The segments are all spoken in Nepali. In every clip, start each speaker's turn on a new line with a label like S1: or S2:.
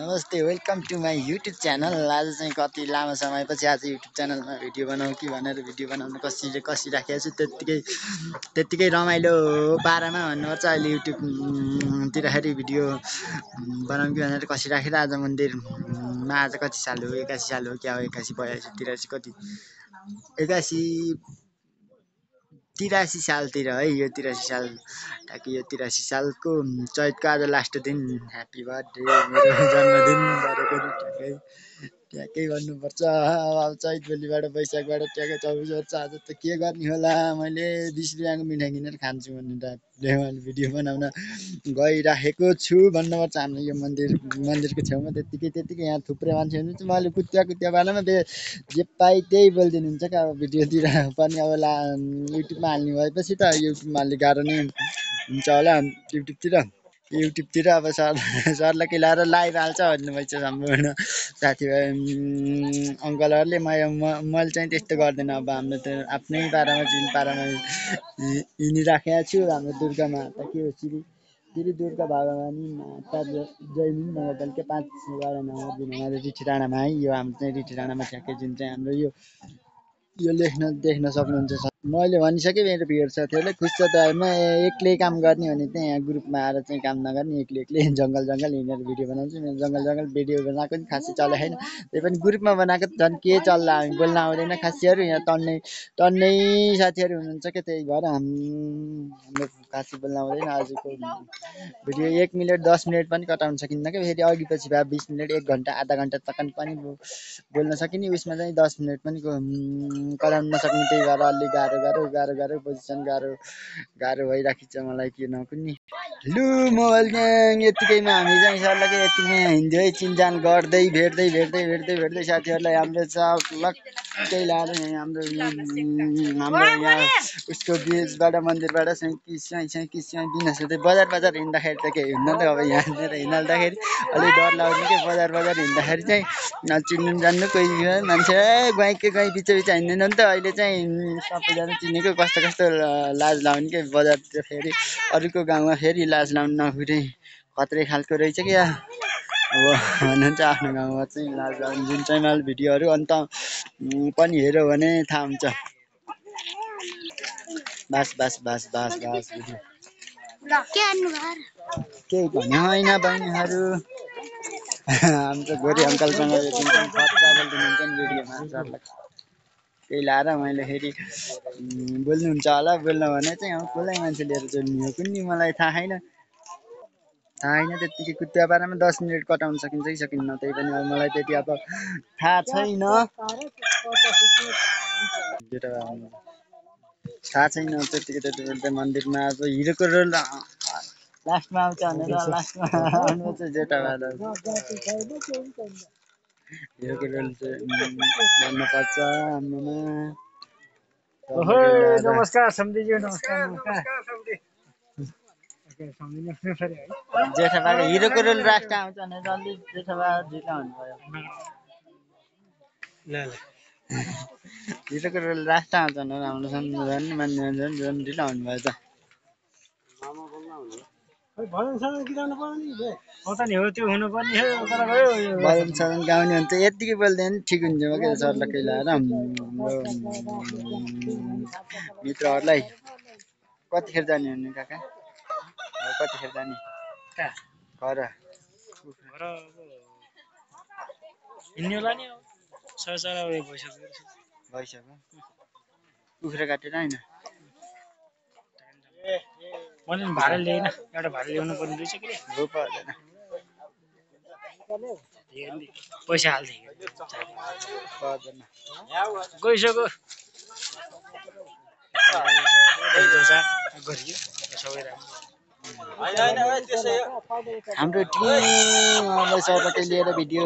S1: नमस्ते, welcome to my YouTube channel. आज चाहिँ कति लामो समयपछि आज युट्युब च्यानलमा भिडियो बनाऊ कि भनेर भिडियो बनाउन कसिराखेको छु। त्यत्तिकै रमाइलो पारामा भन्नुपर्छ। अहिले युट्युबतिरखेरि भिडियो बनाऊ कि भनेर कसिराखेर आज मन्दिरमा आज कति साल हो, 81 साल हो क्या हो, 81 82 83 कति 81 83 सालतिर है। यो 83 साल ताकि यो 83 सालको चैतको आज लास्ट दिन। ह्याप्पी बर्थडे मेरो जन्मदिन गरेको ट्याक्कै भन्नुपर्छ। अब चैत भोलिबाट वैशाखबाट ट्याक्कै 24 वर्ष। आज त के गर्ने होला, मैले 20 रुपियाँको मिठाई किनेर खान्छु भनेर भिडियो बनाउन गइराखेको छु भन्नुपर्छ। हाम्रो यो मन्दिरको छेउमा त्यत्तिकै यहाँ थुप्रै मान्छे हुनुहुन्छ। मैले कुद्या पालामा जे पाइ त्यही बोलिदिनुहुन्छ क्या। अब भिडियोतिर पनि अब युट्युबमा हाल्ने भएपछि त युट्युबमा हाल्ने गाह्रो नै हुन्छ होला। युट्युबतिर अब सरलाई केलाएर लाइभ हाल्छ भन्नुभएछ सम्पूर्ण साथीभाइ अङ्कलहरूले। मैले चाहिँ त्यस्तो गर्दैन। अब हाम्रो त आफ्नै पारामा चिल पारामा हिँडिराखेको छु। हाम्रो दुर्गा माता के हो, श्री दुर्गा भगवानी माता जैमिनी नगरपालिका 5 वडा नम्बर 2 मा रिठी डाँडामा है। यो हाम्रो चाहिँ रिठी डाँडामा ठ्याक्कै जुन चाहिँ हाम्रो यो देख्न सक्नुहुन्छ। मैले भनिसकेँ मेरो भिडियो साथीहरूले खुस छ त। म एक्लै काम गर्ने भने चाहिँ यहाँ ग्रुपमा आएर चाहिँ काम नगर्ने, एक्लै जङ्गल हिँडेर भिडियो बनाउँछु। मेरो जङ्गल भिडियो बनाएको नि खासै चले छैन। त्यही पनि ग्रुपमा बनाएको झन् के चल्ला, हामी बोल्न आउँदैन खासैहरू। यहाँ टन्नै साथीहरू हुनुहुन्छ क्या, त्यही भएर हाम्रो खासै बोल्न आउँदैन। आजको भिडियो 1 मिनट 10 मिनट पनि कटाउन सकिन्न क्या। फेरि अघि पछि भए 20 मिनट 1 घन्टा आधा घन्टा तक पनि बोल्न सकिने। उसमा चाहिँ 10 मिनट पनि कटाउन नसक्ने। त्यही भएर अलि गाह्रो पोजिसन गाह्रो भइराखेको छ मलाई के नकुन्ने। लु मोबाइल ग्याङ यतिकैमा हामी चाहिँ सरलाई यतिमै हिँड्दै चिनजान गर्दै भेट्दै साथीहरूलाई हाम्रो लक्कै लाएर हाम्रो यहाँ उसको बिचबाट मन्दिरबाट चाहिँ बिना सोध्दै बजार हिँड्दाखेरि त केही हुन्न त। अब यहाँनिर हिँड्दाखेरि अलिक डर लाग्ने कि बजार हिँड्दाखेरि चाहिँ चिन्नु जान्नु कोही मान्छे गाई बिच हिँड्दैन नि त। अहिले चाहिँ सबैजना चिनेको कस्तो लाज लाउने के बजारतिर फेरि अरूको गाउँमा फेरि लाज लाउनु नफुटे खत्रै खालको रहेछ क्या। अब भन्नुहुन्छ आफ्नो गाउँमा चाहिँ लाज लाउने जुन चाहिँ मैले भिडियोहरू अन्त पनि हेऱ्यो भने थाहा हुन्छ। बास भिडियो केही पनि होइन बहिनीहरू। हाम्रो गोरी अङ्कलसँग खतरा बोलिदिनुहुन्छ नि भिडियोमा सरलाई। त्यही लाएर मैले फेरि बोल्नुहुन्छ होला, बोल्न भने चाहिँ कसलाई मान्छे लिएर जोड्ने हो कुन्नी मलाई थाहा छैन। त्यत्तिकै कुद्या पारामा 10 मिनट कटाउन सकिन्छ कि सकिन्न त्यही पनि अब मलाई त्यति अब थाहा छैन। त्यत्तिकै मन्दिरमा अब हिरोको रोल लास्टमा आउँछ भनेर लास्टमा आउनुहुन्छ जेठाबाला। हिरोको रोल चाहिँ गर्नुपर्छ हाम्रोमा।
S2: नमस्कार सम्झिज्यू, नमस्कार
S1: जेठाबाले हिरोको रोल लास्ट आउँछ भनेर अलि जेठाबाले ढिलो हुनुभयो। हिरोको रोल लास्ट आउँछ भनेर हाम्रो झन् ढिलो हुनुभयो त। भजन गाउने हुन्छ यत्तिकै बोल्दै पनि ठिक हुन्छ क्या सरलाई केही लाएर। मित्रहरूलाई कतिखेर जाने हुने काका, कतिखेर जाने घर भइसक्यो कुखुरा काटेर होइन
S2: मैले भाडा ल्याइन, एउटा भाडा ल्याउनु पर्ने रहेछ कि
S1: हो पर्दैन
S2: पैसा हाल्दै
S1: पर्दैन
S2: गइसक्यो गरियो सबै राम्रो।
S1: हाम्रो टिमलाई सरलाई लिएर भिडियो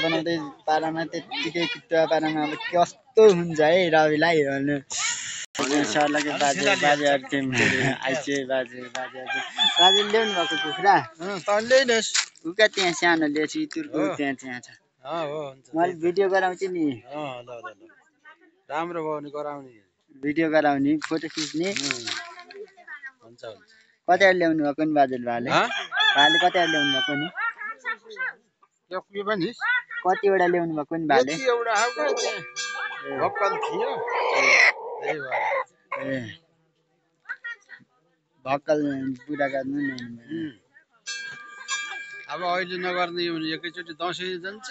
S1: बनाउँदै पारामा त्यत्तिकै कुद्दा पारामा अब कस्तो हुन्छ है रविलाई भन्नु सरलाई बाजेहरू थियौँ आइचे बाजे ल्याउनु भएको कुखुरा उका त्यहाँ सानो ल्याएपछि तुर्को त्यहाँ छ। मैले भिडियो गराउँछु नि,
S3: राम्रो भयो भने गराउने,
S1: भिडियो गराउने फोटो खिच्ने। कतिवटा ल्याउनु भएको नि बाजेले भाले कतिवटा ल्याउनु भएको नि
S3: यो पनि
S1: कतिवटा ल्याउनु भएको नि भाले
S3: यति एउटा हो क्या त्यहाँ भक्कल थियो त्यही भएर
S1: ए भक्कल पुरा गर्नु नि
S3: अब अहिले नगर्ने हो भने एकैचोटि दसैँ जान्छ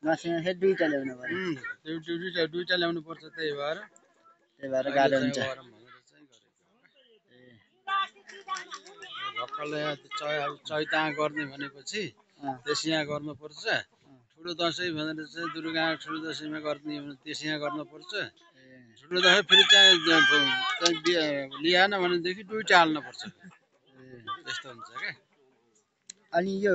S1: दसैँमा फेरि दुईटा ल्याउनु पर्यो
S3: दुईटा ल्याउनु पर्छ त्यही भएर
S1: गाह्रो हुन्छ
S3: भक्कल चैता गर्ने भनेपछि त्यसैया गर्नुपर्छ ठुलो दसैँ भनेर चाहिँ दुर्गा ठुलो दसैँमा गर्ने हो भने त्यसैया गर्नुपर्छ ठुलो दसैँ फेरि चाहिँ ल्याएन भनेदेखि दुईटा हाल्नुपर्छ त्यस्तो हुन्छ क्या
S1: अनि यो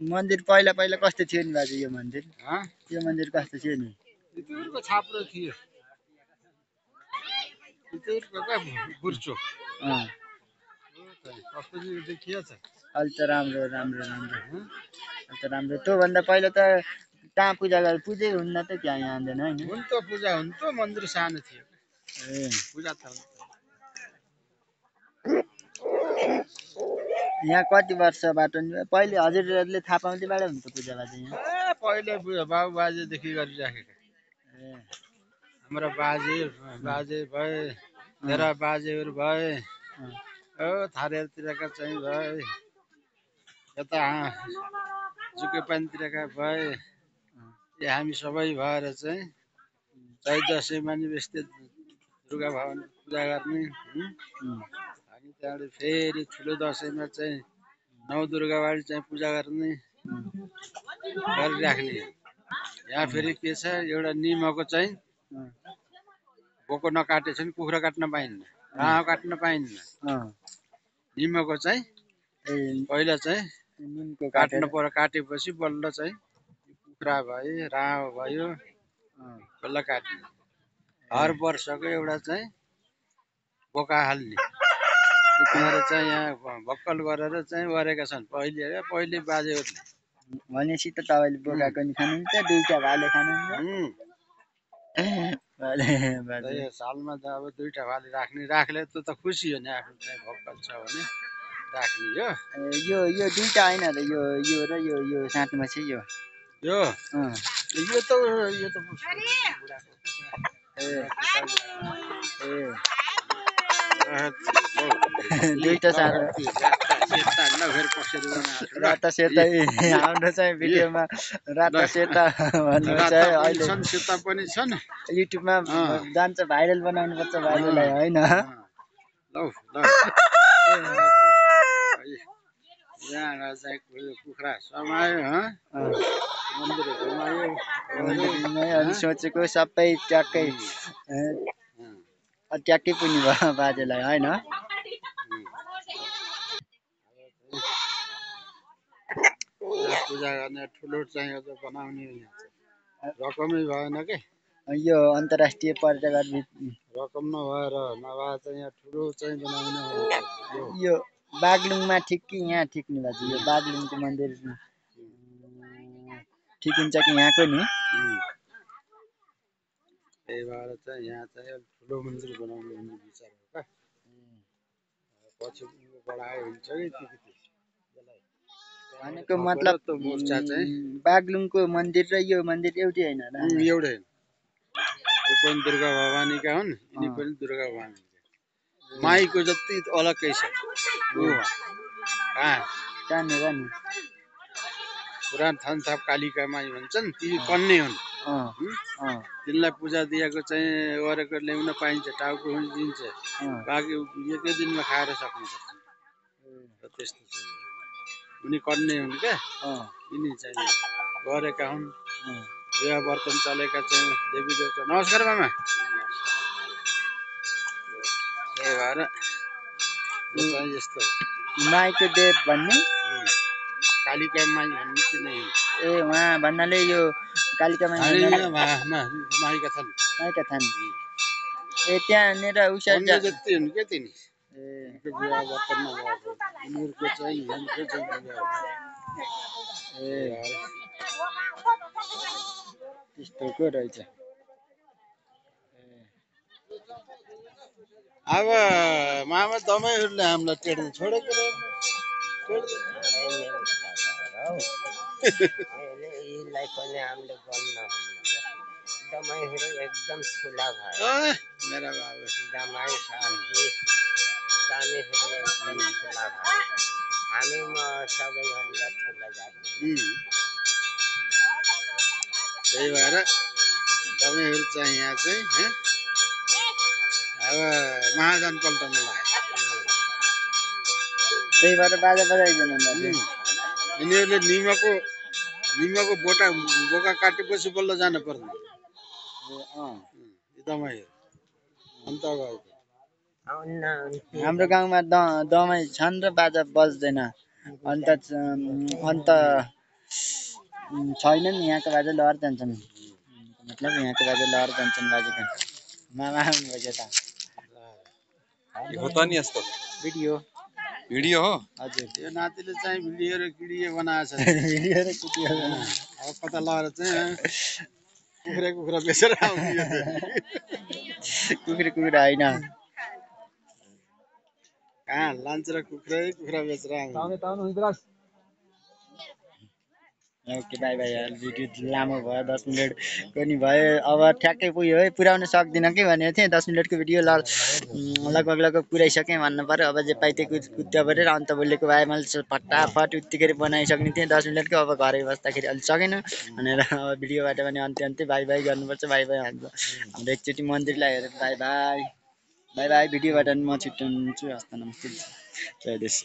S1: मन्दिर पहिला पहिला कस्तो थियो नि बाजे यो मन्दिर कस्तो थियो नि
S3: इतुरको छाप्रो थियो इतुरको क्या बुर्चो कस्तो देखिया छ
S1: अहिले त राम्रो अहिले त राम्रो त्योभन्दा पहिला त कहाँ पूजा गरे पूजै हुन्न त त्यहाँ आउँदैन होइन
S3: हुन त पूजा हुन त मन्दिर सानो थियो
S1: ए
S3: पूजा त
S1: यहाँ कति वर्षबाट पहिले हजुरहरूले थाहा पाउँथ्योबाट हुन्छ पूजा बाजा यहाँ
S3: पहिले बाबु बाजेदेखि गरिराखेका हाम्रो बाजे भए तेरा बाजेहरू भए थारेतिरका चाहिँ भए यता जुकेपानीतिरका भए हामी सबै भएर चाहिँ चैत दसैँमा नि व्यस्त दुर्गा भवन पूजा गर्ने अनि त्यहाँबाट फेरि ठुलो दसैँमा चाहिँ नौ दुर्गाबाडी चाहिँ पूजा गर्ने गरिराख्ने यहाँ फेरि के छ एउटा निमको चाहिँ बोको नकाटेछन् कुखुरा काट्न पाइन्न राँगो काट्न पाइन्न निमको चाहिँ पहिला चाहिँ काट्नु पर्यो काटेपछि बल्ल चाहिँ कुखुरा भयो राँगो भयो बल्ल काट्ने हर वर्षको एउटा चाहिँ बोका हाल्ने भनेर चाहिँ यहाँ भक्कल गरेर चाहिँ गरेका छन् पहिले बाजेहरूले
S1: भनेपछि त तपाईँले बोकाको नि खानुहुन्छ दुईटा भाले खानुहुन्छ
S3: सालमा त अब दुईटा भाले राख्ने त खुसी हो नि आफ्नो चाहिँ भक्कल छ भने राख्ने
S1: यो दुईटा होइन र यो र यो साथमा चाहिँ यो
S3: त
S1: दुईटा सानो राता सेता हाम्रो चाहिँ भिडियोमा राता सेता भन्नु चाहिँ अहिले
S3: सेता पनि छन्
S1: युट्युबमा जान्छ भाइरल बनाउनु पर्छ भाइरललाई होइन
S3: यहाँ चाहिँ कुखुरा समायो मन्दिर घुमायो
S1: अनि सोचेको सबै ट्याक्कै पुनि भयो बाजेलाई होइन
S3: पूजा गर्ने ठुलो चाहिँ बनाउने रकमै भएन के
S1: यो अन्तर्राष्ट्रिय पर्यटक
S3: रकम नभएर नभए चाहिँ यहाँ ठुलो चाहिँ बनाउने
S1: यो बागलुङमा ठिक कि यहाँ ठिक नि बाजु यो बागलुङको मन्दिर ठिक हुन्छ कि यहाँको नि
S3: त्यही भएर चाहिँ यहाँ चाहिँ ठुलो मन्दिर बनाउने विचार हो क्या पछि बढाए हुन्छ कि
S1: भनेको मतलब बागलुङको मन्दिर र यो मन्दिर एउटै होइन
S3: एउटै यो पनि दुर्गा भवानीका हुन् यिनी पनि दुर्गा भवानी माईको जति अलग्गै छ
S1: कहाँनिर नि
S3: पुराण थन्थाप कालिका माई भन्छन् ती कन्ने हुन् तिनलाई पूजा दिएको चाहिँ गरेको ल्याउन पाइन्छ टाउको दिन्छ बाँकी एकै दिनमा खाएर सक्नुपर्छ त्यस्तो छ उनी कन्ने हुन् क्या यिनी चाहिँ गरेका हुन् विवाह वर्तन चलेका चाहिँ देवी देवता नमस्कार मामा त्यही भएर यस्तो
S1: माईको देव भन्ने
S3: कालिका माई भन्ने चाहिँ नै
S1: ए उहाँ भन्नाले यो कालिका माई
S3: माइका छन्
S1: ए त्यहाँनिर उसा
S3: जति हुन् क्या तिनी विवाह वर्तनमा गएको उनीहरूको चाहिँ
S1: त्यस्तोको रहेछ
S3: अब मामा दमाईहरूले हामीलाई टेर्नु छोडेको
S4: यिनलाई पनि हामीले गर्नु दमाईहरू एकदम ठुला भयो
S3: मेरा बाबु
S4: दमाई साथी कामेहरू एकदम ठुला भयो हामी सबैभन्दा ठुला जाति
S3: त्यही भएर दमाईहरू चाहिँ यहाँ चाहिँ अब महाजन पल्टाउनु लाग्यो
S1: त्यही भएर बाजा बजाइदिनु
S3: यिनीहरूले निमको बोका काटेपछि बल्ल जानु पर्ने दमाईहरू अन्त
S1: हाम्रो गाउँमा दमाई छन् र बाजा बज्दैन अन्त छैनन् यहाँको बाजा लहर जान्छन् मतलब यहाँको बाजा लहर जान्छन् बाजेको मामा आउनुभएको त
S5: होता नि यस्तो भिडियो हो
S1: हजुर
S3: यो नातिले चाहिँ भिडियो र किडियो बनाएको छ
S1: भिडियो र कुटियो
S3: अब कता लगेर चाहिँ कुखुरा बेचेर आउने यो
S1: कुखुरा होइन
S3: कहाँ लान्छ र कुखुरा बेचेर आउने
S1: ओके बाई बाई भिडियो लामो भयो 10 मिनट पनि भयो अब ठ्याक्कै पुग्यो है पुर्याउन सक्दिनँ कि भनेको थिएँ 10 मिनटको भिडियो लगभग पुऱ्याइसकेँ भन्नु पऱ्यो अब जे पाइते कुद्यो पऱ्यो र अन्त बोलेको भए मैले फटाफट उत्तिकै बनाइसक्ने थिएँ 10 मिनटको अब घरै बस्दाखेरि अलिक सकेन भनेर अब भिडियोबाट पनि अन्त्य बाई बाई गर्नुपर्छ बाई बाई हाम्रो एकचोटि मन्दिरलाई हेरेर बाई बाई भिडियोबाट म छुट्याउँछु हस्त नमस्ते जय देश